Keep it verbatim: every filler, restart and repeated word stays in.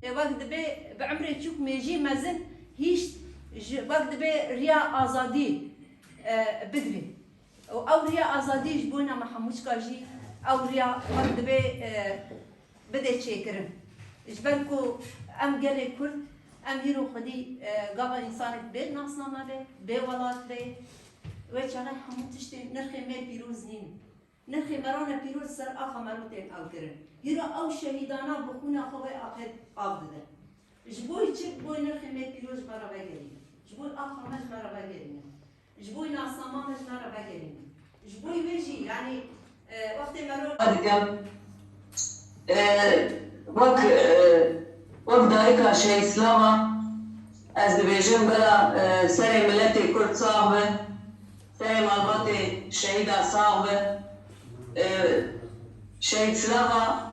Wek dibê bi emrê çûk mêjî mezin hîşt ji wek dibê riya azadî e, bigirî. Û ew riya azadî ji boyna me hemûçka jî ew riya wek dibê e, bidê çêkirin. Ji ber ku em gelê Kurd, em hîro xwedî e, gava însanek bê nasname be, bê welat be, wê çaxê hemû tiştê nirxê me pîroz nîn. Nirxê merane pîroz ser axa mero tên ew kirin. Hîra ew şehîdana bi xûna xwe vê axê av dide. Ji bo çi? Ji bo nirxê me pîroz ji me re vegerîne. Ji bo axa me ji me re vegerîne. Ji bo nasnama me ji me re vegerîne. Ji bo wê jî, yanî, e, wextê mero dikim. E, wek, e, wek dayika Şehîd Silava ez dibêjim, bela, e, serê miletê Kurd sax be, serê malbatê şehîda sax be. E, Şehîd Silava